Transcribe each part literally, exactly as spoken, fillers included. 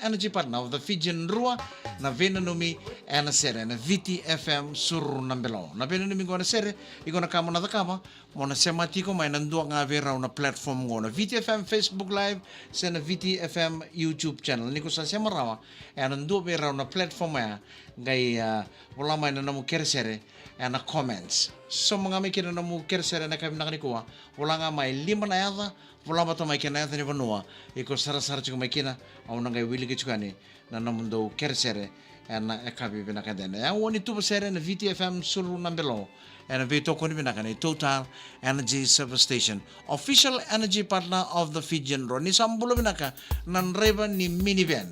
Energy Partner of the Fijian Drua, na veinanumi ena sere, na Viti F M Suru na Belo. Na veinanumi qo na sere, iko na ka mo na cakava, mo na sema tiko mai na dua ga vei rau na platform qo, na Viti F M Facebook Live, se na Viti F M YouTube channel. Ni ko sa sema rawa ena dua vei rau na platform ya, qai, ah, vola mai na nomu keresere ena comments. Sauma ga mai kina na nomu keresere ena yakavi vinaka nikua, vola ga mai lima na yaca, vola vata mai kina na yaca ni vanua iko sarasara tiko mai kina, au na qai wilika tiko yani na nomudou keresere ena yakavi vinaka dena. Ya o ni tuva sere na Viti F M Suru na Belo, ena veitokoni vinaka ni Total Energy Service Station, official energy partner of the Fijian Drua. Ni sa bula vinaka na draiva ni minivan.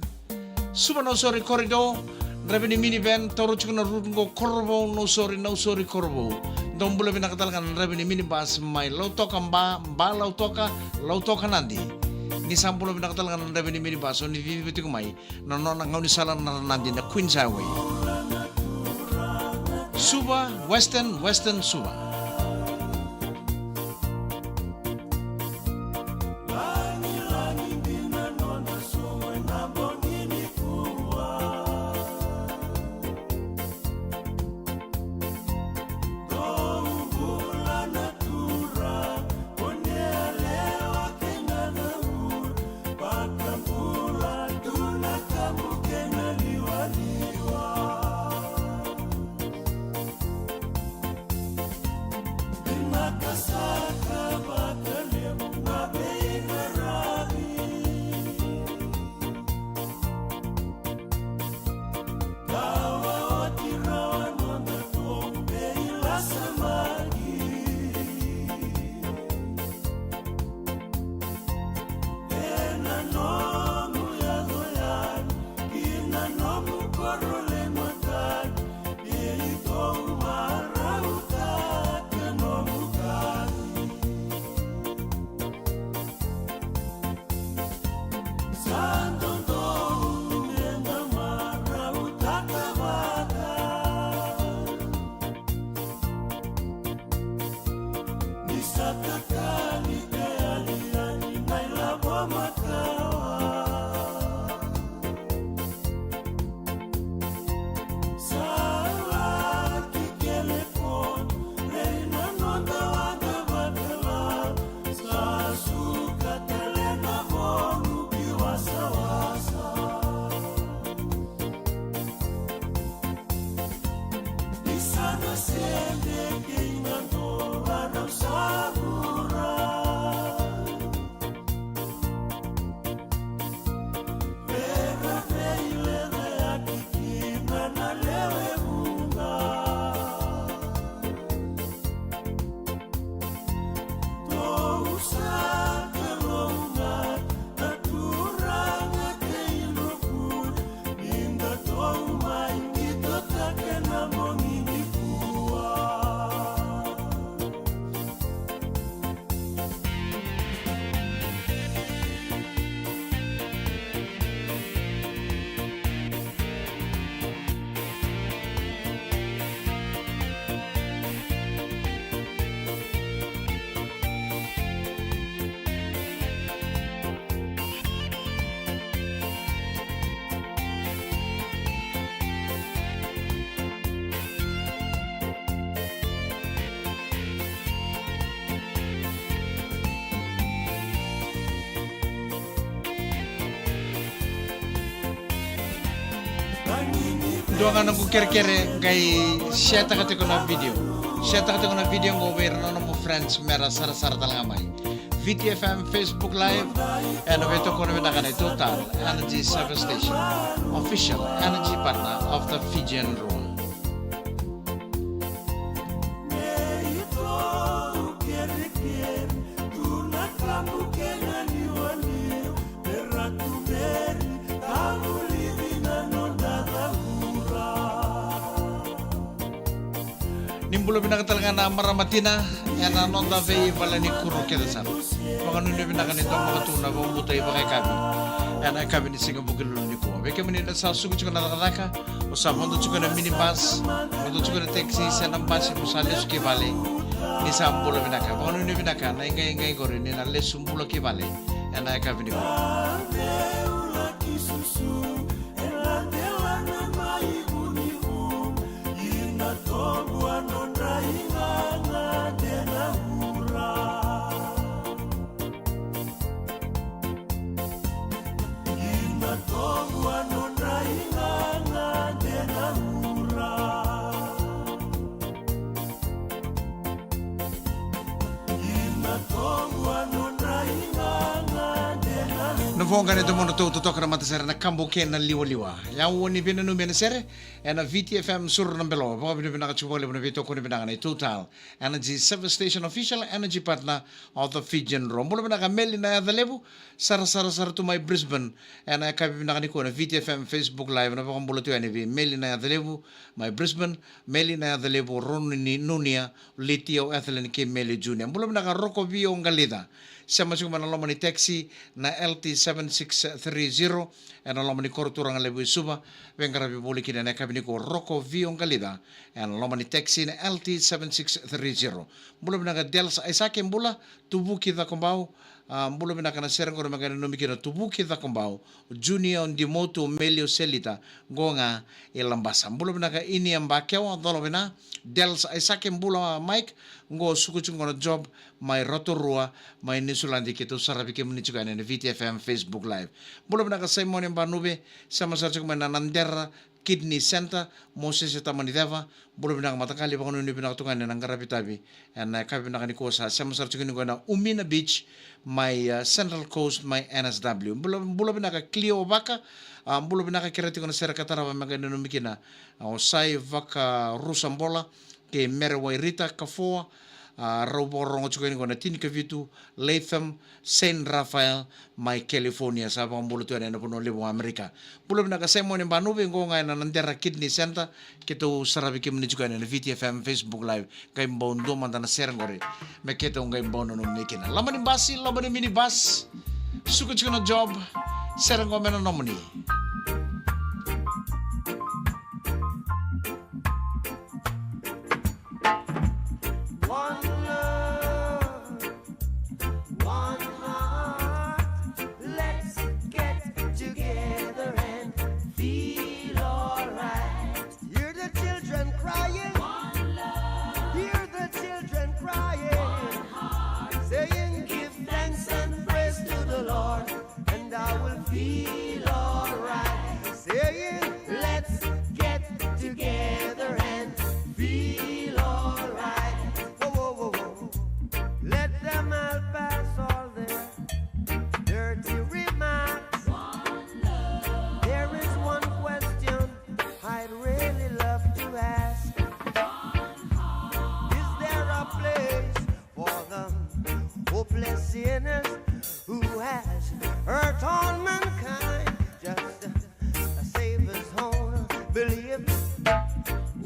Suva Nausori corridor, draiva ni minivan, taura tiko na route qo Korovou, Nausori, Nausori, Korovou. Dou bula vinaka tale ga na draiva ni minibus mai Lautoka, Ba, Ba Lautoka, Lautoka Nadi. Ni sa bula vinaka tale ga na draiva ni minibus, o ni ciciva tiko mai na nona gaunisala na Ranadi na Queens Highway. Suva, Western, Western Suva. Dua ga noqu kerekere, qai share-taka tiko na video. Share-taka tiko na video qo vei ira na nomu friends me ra sarasara tale ga mai. Viti F M Facebook Live, ena veitokoni vinaka ni Total Energy Service Station, official energy partner of the Fijian Drua. Ni bula vinaka tale ga na marama tina ena noda veivalenikuku kece sara. Vakanuinui vinaka ni dau maka tu na vakabauta ivakayakavi ena yakavi ni siga Vukelulu nikua. Vei kemuni na sa suka tiko na cakacaka, o sa vodo tiko na minibus, vodo tiko na taxi se na basi mo sa lesu ki vale, ni sa bula vinaka. Vakanuinui vinaka na iqaiqai qori ni na lesu bula ki vale ena yakavi nikua. Susu ena delana mai vunivu, ina tobu a nodra igaga de na vura. Ina tobu a nodra igaga de na vura. Na voqa ni domodratou totoka na matasere na Kabu kei na Liwaliwa. Ia au ni veinanumi ena sere ena V T F M Suru na Belo. Vakavinavinaka tiko vakalevu na veitokoni vinaka nei Total Energy Service Station, official energy partner of the Fijian Drua. Bula vinaka Meli na Yaca Levu, sarasara sara tu mai Brisbane. Ena yakavi vinaka nikua na V T F M Facebook Live, na vakabula tu yani vei Meli na Yaca Levu mai Brisbane, Meli na Yaca Levu, Ronu ni Nunia, Liti, o Ethelyn kei Meli Junior. Bula vinaka Roko Vio Qalica. Sema tiko mai na loma ni taxi na L T seven six three zero ena loma ni koro turaga levu i Suva. Veiqaravi voli kina ena yakavi nikua Roko Vio Qalica ena loma ni taxi na L T seven six three zero. Bula vinaka Dels Aisake, bula Tuvuki Cakobau. A, bula vinaka na sere qori me qai nanumi kina Tuvuki Cakobau, Junior Dimotu, Melio Selita, qo ga i Labasa. Bula vinaka Inia Bakewa, Colovina, Dels Aisake, bula Mike, qo suka tiko qo na Job mai Rotorua mai Niusiladi, keitou saravi kemuni tiko yani ena V T F M Facebook Live. Bula vinaka Simone Banuve, sema sara tiko mai na Nadera Kidney Center, Mosese Tamaniceva. Bula vinaka mataqali, vakanuinui vinaka tu ga ni na qaravi tavi ena yakavi vinaka nikua. Sa sema sara tiko ni qo na Umina Beach mai, a, Central Coast mai N S W. Bula, bula vinaka Cleo Vaka. A, bula vinaka, kerea tiko na sere ka tarava me qai nanumi kina, a, o Sai Vakarusabola kei Mere Wairita Kafoa. A, rau vakarorogo tiko yani qo na tinikavitu Latham, Saint Raphael mai California, sa vakabula tu yani ena vanua levu o Amerika. Bula vinaka Simone Banuve, qo ga ena Nadera Kidney Center, keitou saravi kemuni tiko yani ena V T F M Facebook Live. Qai bau dua mada na sere qori me keitou qai bau nanumi kina. Loma ni basi, loma ni minibus, suka tiko na Job, sere qo me na nomuni. One love, one heart, let's get together and feel alright. Hear the children crying, one love, hear the children crying, one heart, saying, "Give thanks and praise to the Lord, and I will feel alright." Saying, "Let's get together and feel alright." Whoa, whoa, whoa, whoa. Let them all pass all their dirty remarks. There is one question I'd really love to ask. Is there a place for the hopeless sinners who has hurt all mankind? Just a Savior's own belief.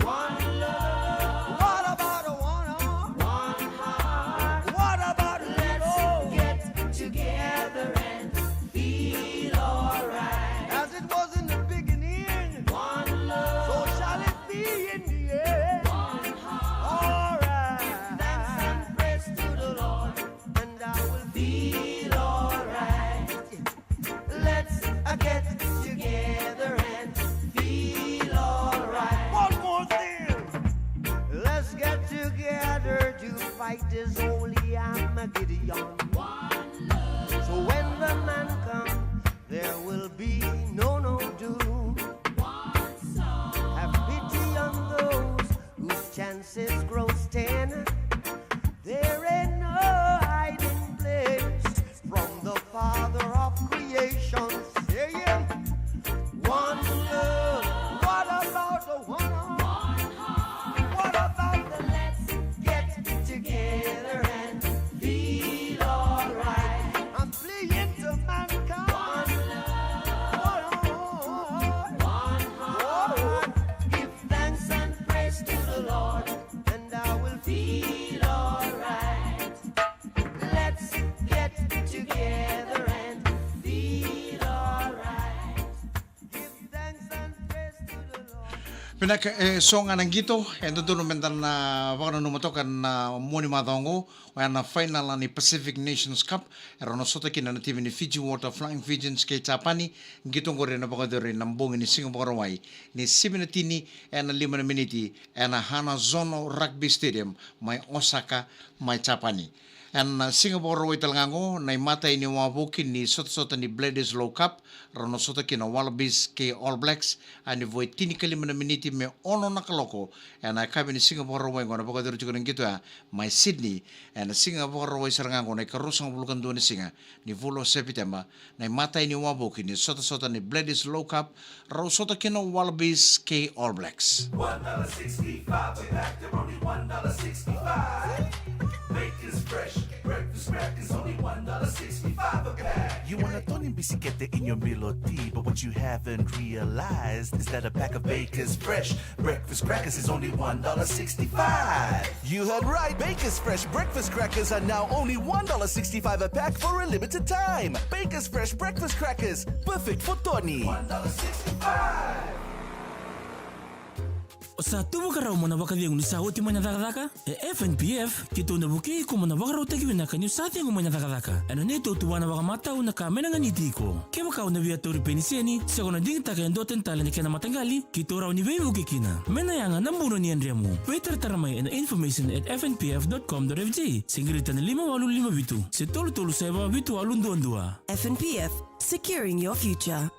One love. What about a one heart? One heart. What about a, let's get together and feel alright. As it was in the beginning, one love, so shall it be in the end. One heart. Alright. Thanks and praise to the Lord, and I will feel alright. Let's, uh, get together and feel alright. One more thing. Let's get together to fight this holy Armageddon. One love. So when the man comes, there will be no, no doom. One soul. Have pity on those whose chances grow thin. There ain't no hiding place from the Father of creation, saying, "One love." What about the one heart? One heart. What about the, let's get together and feel alright? Vinaka, e so ga na qito e dodonu meda na vakananuma toka na mua ni macawa oqo, oya na final ni Pacific Nations Cup, e rau na sota kina na timi ni Fiji Water, Flying Fijians kei Japani. Qito oqori ena vakayacori na bogi ni Siga Vakarauwai ni sivi na tini ena lima na miniti ena Hanazono Rugby Stadium mai Osaka, mai Japani. Ena Siga Vakarauwai tale ga oqo na imatai ni wavoki ni sotasota ni Bledisloe Cup, rau na sota kina Wallabies kei All Blacks, a ni vo e tinikalima na miniti me ono na kaloko ena yakavi ni Siga Vakarauwai oqo. Na vakayacori tiko na qito oya mai Sydney ena Siga Vakarauwai sara ga oqo, na ikaruasagavulu ka dua ni siga ni vula o Sepiteba, na imatai ni wavoki ni sotasota ni Bledisloe Cup, rau sota kina Wallabies kei All Blacks. One dollar sixty-five a pack, they're only one dollar sixty-five. Baker's Fresh breakfast crackers, only one dollar sixty-five a pack. You want a Tony bisikete in your milk tea, but what you haven't realized is that a pack of Baker's Fresh breakfast crackers is only one dollar sixty-five. You heard right. Baker's Fresh breakfast crackers are now only one dollar sixty-five a pack for a limited time. Baker's Fresh breakfast crackers, perfect for Tony. One dollar sixty-five. O sa tu vakarau mo na vakacegu ni sa oti mai na cakacaka? E F N P F, keitou na vukei iko mo na vakarautaki vinaka niu sa cegu mai na cakacaka. Ena neitou tuvana vakamatau na ka me na ganiti iko. Kevaka o na via tauri peniseni, se ko na digitaka e dua tani tale na kena mataqali, keitou rawa ni veivuke kina. Me na yaga na buno ni yadremu. Veitaratara mai ena information at F N P F dot com dot F J, se qirita na lima walu lima vitu se tolu tolu saiva vitu walu dua dua. F N P F, securing your future.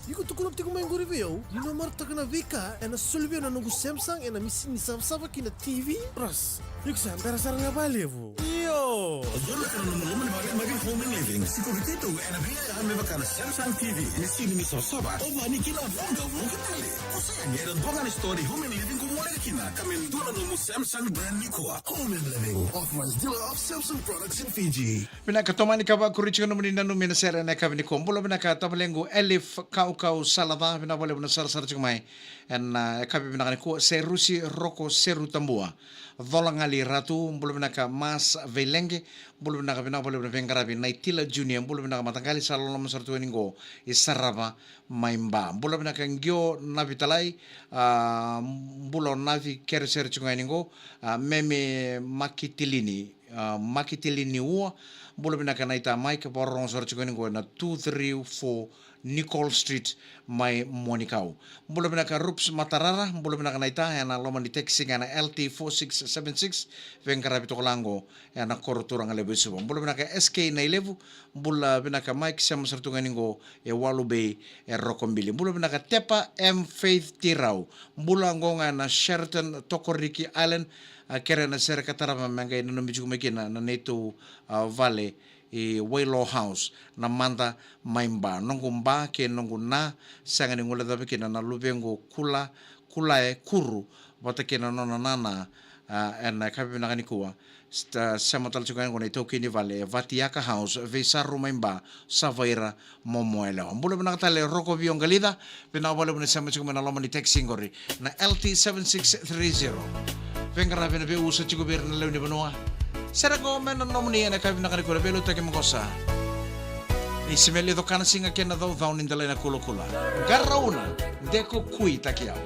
Iko tukuna tiko mai qori vei au ni na marautaka na veika ena soli vei au na noqu Samsung ena misini ni savasava kei na T V. Ras, iko sa bera sara ga vakalevu. Io. Dua na ka na nomu loma ni vale mai vei Home and Living. Sikovi keitou ena veiyayawa me vaka na Samsung T V, misini ni savasava, ovani kei na voqa vuqa tale. O sega ni ena dua ga na sitoa ni Home and Living ko voleka kina ka me dua na nomu Samsung brand nikua. Home and Living, authorized dealer of Samsung products in Fiji. Vinaka, tomani ka vakuri tiko nomuni nanumi ena sere ena yakavi nikua. Bula vinaka tavalequ Elif Kaukau Salaca, vinaka vakalevu na sarasara tiko mai ena, ah, yakavi vinaka nikua. Serusi Roko Seru Tabua, Colagali Ratu, bula vinaka Mas Veileqe, bula vinaka, vinaka vakalevu na veiqaravi. Naitila Junior, bula vinaka mataqali, sa loloma sara tu yani qo i Sarava mai Ba. Bula vinaka Qio Navitalai, ah, bula o Navi, keresere tiko yani qo, ah, Meme Makitilini, ah, Makitilini Ua, bula vinaka naita Mike, vakarorogo sara tiko yani qo ena two three four Nicole Street mai Muanikau. Bula vinaka Rups Matarara, bula vinaka naita ena loma ni taxi ga ena L T four six seven six, veiqaravi tokolaqo ena koro turaga levu e Suva. Bula vinaka S K Nailevu, bula vinaka Mike, sema sara tu ga yani qo e Walu Bay e Rokobili. Bula vinaka Tepa M Faith Tirau, bula qo ga ena Sheraton Tokoriki Island, ah, kere na sere ka tarava me qai nanumi tiko mai kina na neitou, ah, vale i Wailoa House, na mada mai Ba. Noqu ba kei noqu na, sega ni guilecava kina na luvequ Kula, Kulae Kuru, vata kei na nona nana, ah, ena yakavi vinaka nikua. Sta, sema tale tiko yani qo na itaukei ni vale e Vatiaka House, Veisaru mai Ba, Savaira, Momoelewa. Bula vinaka tale Roko Vioqalica, vinaka vakalevu na sema tiko mai na loma ni taxi qori na L T seven six three zero. Veiqaravi na veiusa tiko vei ira na lewe ni vanua. Sere qo me na nomuni ena yakavi vinaka nikua, veiliutaki maqosa. Ni simeli cokana siga kei na caucau ni delai na kulakula. Qarauna, de ko kui taki au.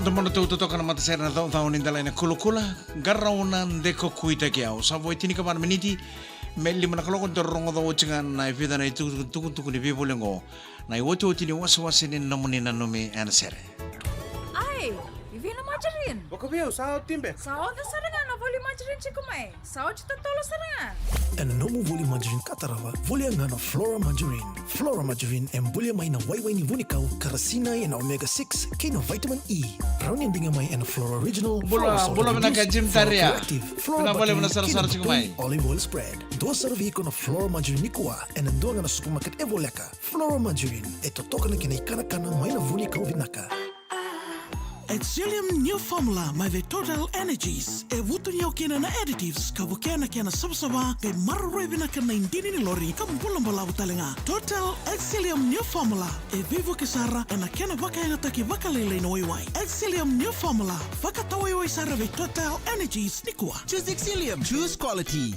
Domona tou totoka na matasere na caucau ni dela ena kulakula, qarauna de kakuitaki au. Sa vo e tinikava na miniti me lima na kaloko, da rogoca oti ga na vica na itukutuku ni veivoli oqo. Na iotioti ni wasewase ni nomuni nanumi ena sere. Ai, i vei na margarine? Vakavei au, sa oti beka. Sa oca sara ga na voli margarine tiko mai. Sa oti totolo sara ga. Ena nomu voli margarine ka tarava, volia ga na Flora margarine. Flora margarine e bulia mai na waiwai ni vunikau, ka ra sinai ena omega six kei na vitamin E. Rawa ni diga mai ena Flora Original, Bula, Flora Salt bula vinaka, Reduced, Jim Flora Taria. Corrective, Flora Vinaka, bula butter, vinaka sara kei na sara tiko mai. Butter olive oil spread. Dua sara vei iko na Flora margarine nikua ena dua ga na supermarket e voleka. Flora margarine, e totoka na kena ikanakana mai na vunikau vinaka. Excellium New Formula mai vei Total Energies. E vutuniyau kina na additives ka vukea na kena savasava, qai maroroi vinaka na idini ni lori ka bula balavu tale ga. Total Excellium New Formula, e veivuke sara ena kena vakayagataki vakalailai na waiwai. Excellium New Formula, vakatawaiwai sara vei Total Energies nikua. Choose Excellium, choose quality.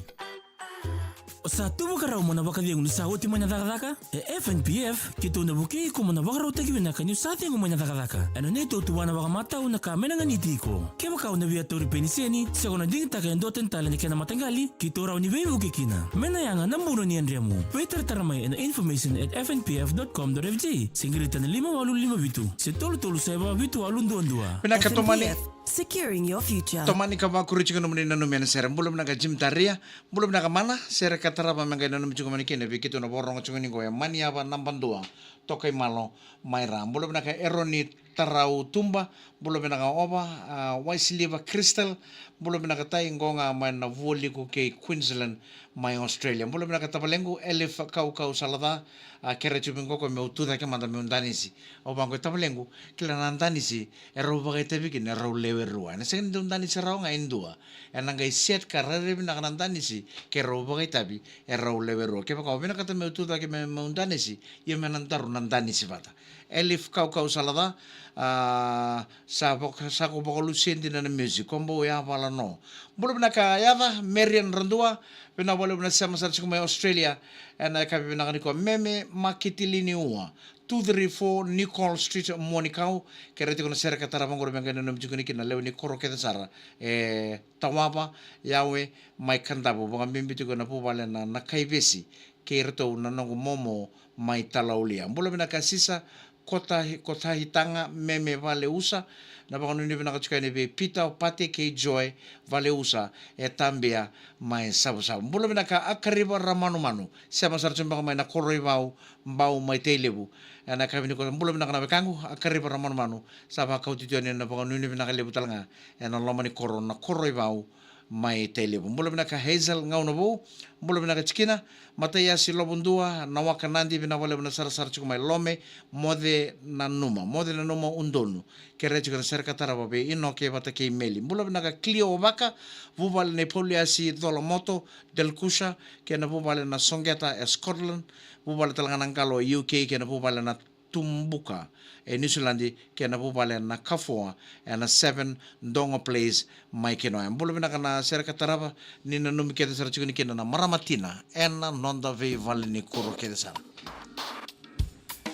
O sa tu vakarau mo na vakacegu ni sa oti mai na cakacaka? E F N P F, keitou na vukei iko mo na vakarautaki vinaka niu sa cegu mai na cakacaka. Ena neitou tuvana vakamatau na ka me na ganiti iko. Kevaka o na via tauri peniseni, se ko na digitaka e dua tani tale na kena mataqali, keitou rawa ni veivuke kina. Me na yaga na buno ni yadremu. Veitaratara mai ena information at F N P F dot com dot F J, se qirita na lima walu lima vitu, se tolu tolu saiva vitu walu dua dua. Vinaka, tomani. F N P F, securing your future. Tomani ka vakuri tiko nomuni nanumi ena sere. Bula vinaka Jim Taria. Bula vinaka mana, sere ka tarava me qai nanumi tiko mai kina vei keitou na vakarorogo tiko ni qo e Maniyava naba dua, Tokaimalo mai Ra. Bula vinaka Eroni Tarau Tuba, bula vinaka Ova, a, Waisiliva Crystal, bula vinaka Tai, qo ga mai na Vualiku kei Queensland mai Australia. Bula vinaka tavalequ Elif Kaukau Salaca, a, kere tiko vei qo ko meu tucake mada meu danisi. Au vaqo tavalequ, kila na danisi, e rau vakaitavi kina e rau lewe rua. Ena sega ni dau danisi rawa ga e dua. Ena qai set ka rairai vinaka na danisi ke rau vakaitavi e rau lewe rua. Kevaka o vinakata meu tucake me, meu danisi, ia me na daru na danisi vata. Elif Kaukau Salaca, a, sa vaka, sa ko vakalusia dina na music, ko bau yavala no. Bula vinaka Yaca, Marian Radua, vinaka vakalevu na sema sara tiko mai Australia, ena yakavi vinaka nikua. Meme Makitilini Ua, two three four Nicole Street, Muanikau, kere tiko na sere ka tarava qori me qai nanumi tiko ni kina na lewe ni koro kece sara. E Tawava, Yawe, mai Kadavu, vakabibi tiko na vuvale na, na Kaivesi, kei iratou na noqu momo mai Talaulia. Bula vinaka Sisa, Kotahi, Kotahitaga, Meme Valeusa, na vakanuinui vinaka tiko yani vei Peter, Pate kei Joy Valeusa, e Tabia mai Savusavu. Bula vinaka Akariva Ramanumanu, sema sara tiko beka mai na Koroivau, Bau mai Tailevu. Ena yakavi nikua, bula vinaka na wekaqu, Akariva Ramanumanu, sa vakauti tu yani na vakanuinui vinaka levu tale ga, ena loma ni koro na Koroivau mai Tailevu. Bula vinaka Hazel Gaunavou, bula vinaka Tikina, Mataiasi Lovudua, na Waka Nadi, vinaka vakalevu na sarasara tiko mai Lome, Moce Nanuma, Moce Nanuma Udonu, kere tiko na sere ka tarava vei Inoke vata kei Meli. Bula vinaka Cleo Vaka, vuvale nei Pauliasi Colomoto, Delkusha, kei na vuvale na Soqeta e Scotland, vuvale tale ga na Qalo e U K, kei na vuvale na Tubuka e Niusiladi, kei na vuvale na Kafoa ena Seven Dongo Place mai Kinoya. Bula vinaka na sere ka tarava, ni nanumi kece sara tiko ni kina na marama tina ena noda veivale ni kuro kece sara.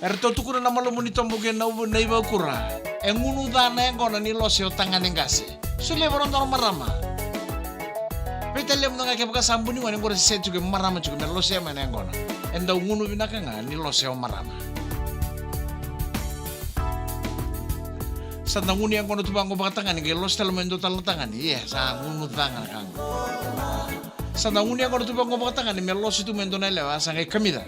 Eratou tukuna na malumu ni tobo kei na uvu na ivaukura. E gunu ca na yaqona ni lose o tagane qase. Solia vei rau dua na marama. Veitalia mada ga kevaka sa buni gone qori se tiko e marama tiko me losea mai na yaqona. E dau gunu vinaka ga ni lose o marama. Sa da gunu yaqona tu vaqo vakatagane qai lose tale mai dua tale na tagane. Ia, sa gunu ca ga na ka qo. Sa da gunu yaqona tu vaqo vakatagane me lose tu mai dua na yalewa, sa qai kamica.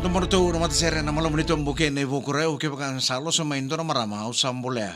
Domodou na matasere na Malama ni Tobu kei na iVokurau, kevaka sa loso mai dua na marama, au sa bolea,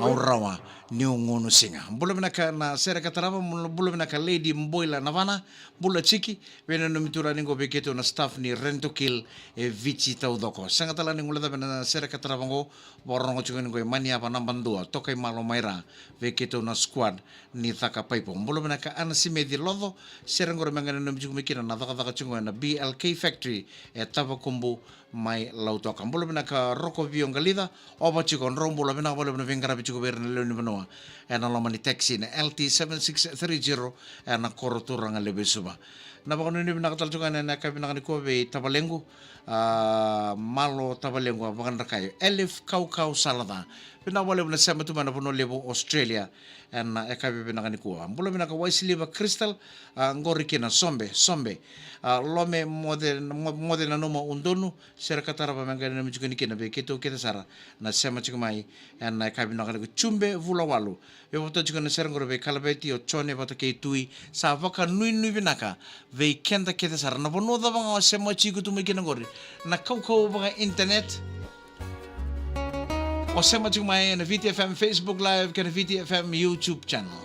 au rawa niu gunu siga. Bula vinaka na sere ka tarava, bula vinaka Lady Boila Navana, bula Jiki, veinanumi tu ni qo vei keitou na staff ni Rentokil e Viti taucoko. Sega tale ni guilecava na sere ka tarava qo, vakarorogo tiko ni qo e Maniava naba dua, toka i Malo mai Ra, vei keitou na squad ni Caka Paipo. Bula vinaka Ana Simeci Loco, sere qori me qai nanumi tiko mai kina na cakacaka tiko qo ena B L K Factory e Tavakubu mai Lautoka. Bula vinaka Roko Vio Qalica, ova tiko, drau bula, vinaka vakalevu na veiqaravi tiko vei ira na lewe ni vanua ena loma ni taxi na L T seven six three zero ena koro turaga levu e Suva. Na vakanuinui vinaka tale tiko ena yakavi vinaka nikua vei tavalequ, a, Malo tavalequ a Vakadrakayo, Elif Kaukau Salaca. Vinaka vakalevu na sema tu mai na vanua levu Australia ena yakavi vinaka nikua. Bula vinaka Waisiliva Crystal, a, qori kina Sobe, Sobe. A, Lome Moce, Mo-, Moce Nanuma Udonu, sere ka tarava me qai nanumi tiko ni kina vei keitou kece sara na sema tiko mai ena yakavi vinaka nikua. Jube Vulawalu, veivoto tiko na sere qori vei Kalaveti, o Jone vata kei Tui, sa vakanuinui vinaka vei keda kece sara. Na vanua cava ga o sema tiko tu mai kina qori, na kaukauwa vaka internet, o sema tiko mai ena Viti F M Facebook Live kei na Viti F M YouTube channel.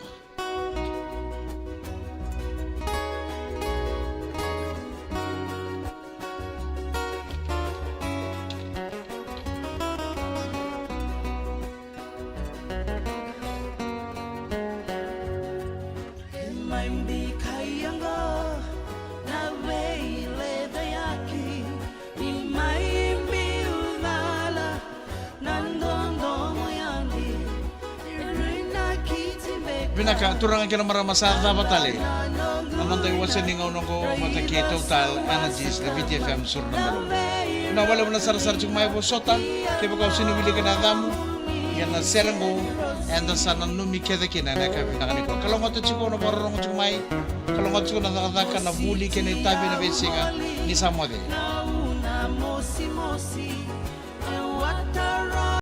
Vinaka turaga kei na marama, sa cava tale na noda iwase ni gauna oqo vata kei Total Energies na Viti F M Suru na Belo. Vinaka vakalevu na sarasara tiko mai vosota, kevaka o sega ni wilika na yacamu, ia na sere oqo eda sa nanumi kece kina ena yakavi vinaka nikua. Kalougata tiko na vakarorogo tiko mai, kalougata tiko na cakacaka, na vuli kei na itavi ena veisiga ni sa moce.